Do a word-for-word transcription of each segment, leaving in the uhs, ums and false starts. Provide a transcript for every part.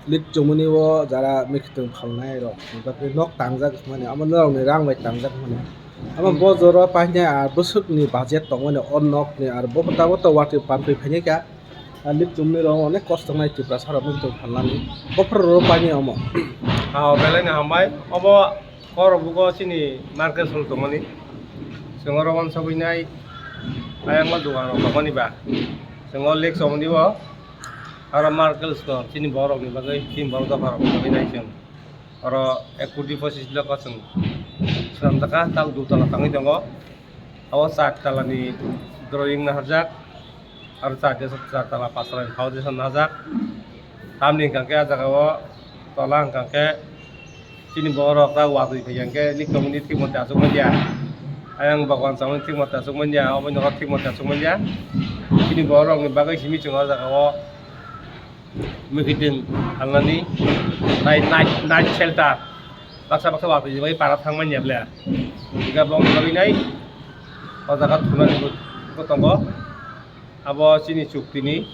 Lik chumuni o jara mikitwng phalnai rok, bakhe nok tangjak mani, amo norokni rang bai tangjak mani. Amo bo jora painai a bwswkni budget tongmani o nokni, aro bo tabuk to watwi pampli phainai kha. A lik chumuni rok onek kosto nai Tiprasa rok mikitwng phalnani. Bophor rok painai omo. Ha, belai no hambai. Obo Koro bugo chini market hall tongmani. Chwng oro wansugwi nai ayang o dogan rok tongmani ba. Chwng o lake somani bo. Aro market hall chini borok ni bagwi, chini borok dopha rok ni bagwi nai chwng. Oro ek koti pochis lokho chwng swnamjakha, tak dui tala tangwi tongo. Abo char talani drawing naharjak, aro char, char tala, pas talani foundation najak. Tamni hwnkha khe ah jagao tola hwnkha khe chini borok tak watwi phai hwnkhe lik tongmani thik mate achuk manya. Ayang bhagwan chamani thik mate achuk manya, obo nogo thik mate achuk manya. Chini borokni bagwi simi chwng ah jagao. Mikitwng phalnani night, night, night shelter. Baksa baksa watwi bai para thangmani ya ble. Hingke bong bagwi nai o jaga thumani bo tongo. Abo chini chuktini.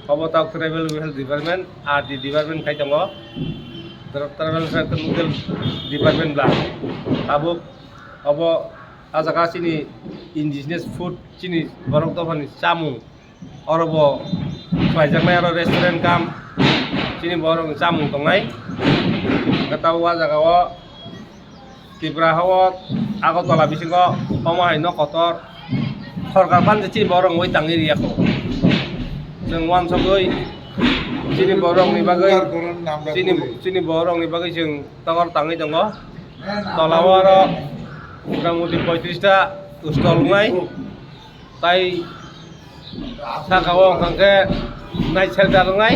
Obo tak tribal welfare department, R D department khai tongo. Tra-, tribal welfare department bla. Tabuk obo ah jaga chini indigenous food, chini borok dophani chamung. Oro bo khlaijaknai aro restaurant kam chini borokni chamung tongnai. Hwnkhe tabuk o jaga o Tripura ha o Agartala bisingo omo hai nok kotor sorkar phan je chini borok wngwi tangwi riyakho. Chwng wansugwi chini borokni bagwi, chini, chini borokni bagwi chwng tokor tangwi tongo. Tola o aro mota moti poitrista stall wngnai. Tai saka o hwnkha khe nai shelter wngnai,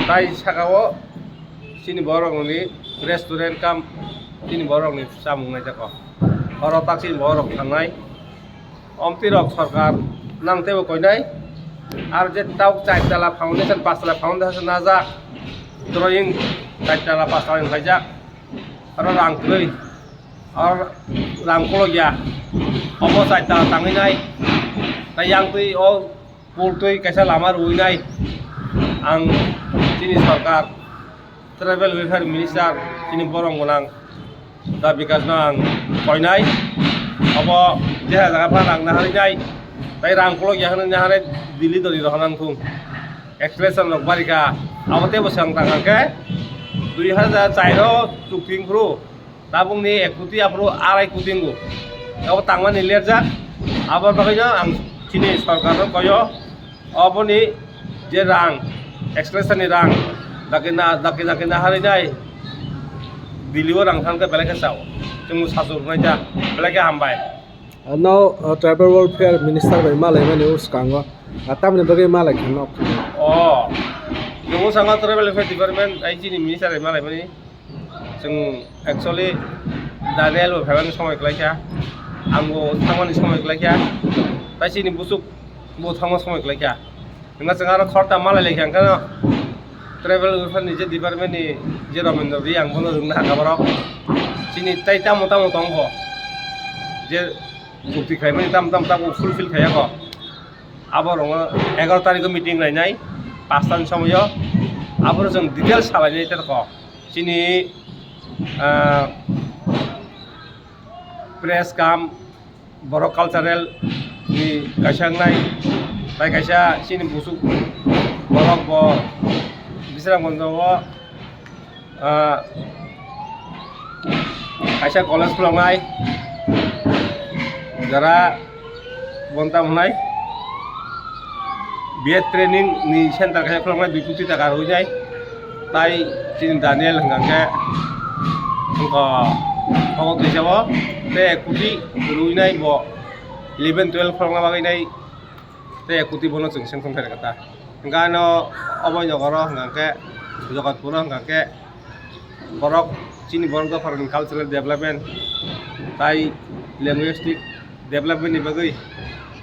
tai saka o chini borokni restaurant kam chini borokni chamung naijak o. Oro tak chini borok thangnai. Omtwi rok sorkar nang teibo koinai. Ar je tabuk char tala foundation, pas tala foundation najak, drawing char tala, pas tala ni khaijak. Oro rang kwrwi. Ar rang kolokya, omo char tala tangwi nai, tei yang twi o pul twi kaisa lama rwui nai. Ang chini sorkar, tribal welfare minister, chini borok gwnang da Bikash no ang koinai, obo jeha jaga pha rang naharwi nai, tei rang kolokya hwnwi naharwi Delhi dori rohorna wngthung. Explanation rok barika, abo teibo swng tang khe dui hazar char o chukti wngphuru. Tabukni ek koti aphuru arai koti wngo. Abo tangmani lerjak. Aboni bagwino ang chini sorkarno koyo, oboni je rang, expression ni rang, dakina, dakina, dakina harinai. Delhi o rang thangkhe belai khe sao. Chwng sasu rwnai ta, belai khe hambai. Ano, uh, tribal welfare minister bai malaimani o swkango. Ah, tamni bagwi malai kha nok. Oh. Nungo sanga tribal welfare department, ai chini minister bai malaimani. Chwng actually Daniel bo phaimani somoi kwlaikha, angbo thangmani somoi kwlaikha, tai chini buchuk bo thangma somoi kwlaikha. Hwnba chwng aro khorokta malai laikha, hwnkheno tribal welfare ni je department ni je Ramendra Reang bono rwngna hakha borok. Chini tai tamo tamo tongkho, je chukti khlaimani tamo tamo tabuk fulfill khaiyakho. Aborokno egaroh tarikh o meeting lainai, paanch ta ni somoio. Aboro chwng details salainai terkho. Chini, ah, press kam borok cultural ni kaisa wngnai, tai kaisa chini buchuk borok bo Bisramganj o, ah, kaisa college khuloknai, jara bonta hwnai B Ed training ni center kaisa khuloknai dui koti taka rwnai, tai chini Daniel hwnka khe wngkha obo twi sabo tei koti rwnai bo eleven twelve khulokna bagwi nai tei koti bono chwng sanction khairokha ta. Hwnka ano obo nokaro hwnka khe Jagatpuro hwnka khe borok chini borok dopharokni cultural development tai linguistic development ni bagwi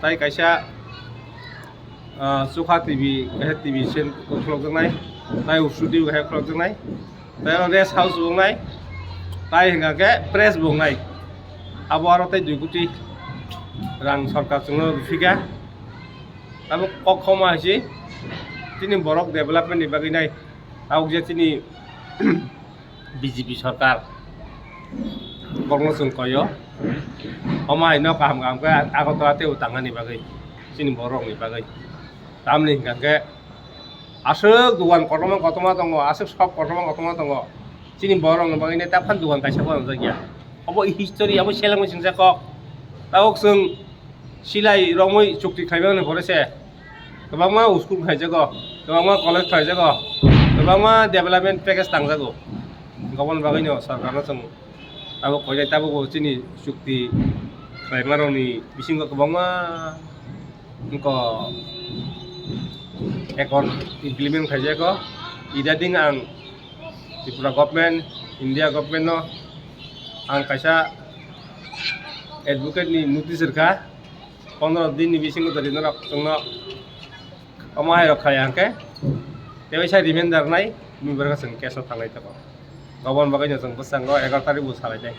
tai kaisa ah, Chukha T V, kaisa T V sen khulokjaknai, tai Usu T V kaisa khulokjaknai, tai oro rest house bo wngnai, tai hwnka khe press bo wngnai. Abo aro tei dui koti rang sorkar chwngno rwphikha. Abo kok khoma hai se chini borok development ni bagwi nai. Tabuk je chini B J P sarkar, borokno chwng koi-o, omo hai no kaham kaham khe Agartala teibo tangnani bagwi, chini borokni bagwi. Tamni hwnkha khe aswk dukan kotorma kotorma tongo, aswk shop kotorma kotorma tongo, chini borokni bagwi nai ta phan dukan kaisa bo nukjakya. Obo history, abo selengwi swngjak kok. Tabuk chwng silai romwi chukti khlaimani pore se kwbangma school khlaijago, kwbangma college khlaijago, kwbangma development package tangjago. Aboni bagwino sorkarno chwng abo koinai tabukbo chini chukti khlaimarokni bisingo kwbangma wngkha accord implement khlaijago. Idading ang Tripura government, India government no ang kaisa advocate ni notice rwkha, pondro din ni bisingo jodi norok chwngno omo hai rok khaya hwnkhe, tebaisa remainder nai, nini borok chwng case o thanglai tongo. Aboni bagwi no chwng bwskango egaroh tarikh bo salai nai,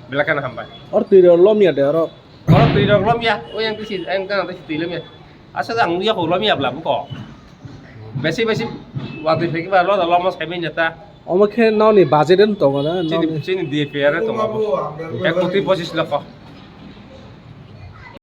belai kheno hambai. Or twi rok lomya de oro. Oro twi rok lomya, o yang twi si, yang gana twi si twi lomya. Aswk ang nukya kho lomya bla buko. Besi besi watwi phai kiba lo da lomo sai manya ta. Omo khe noni budget wng tongo na, chini, noni? Chini D P R wng tongo. Ek koti pochis lokho.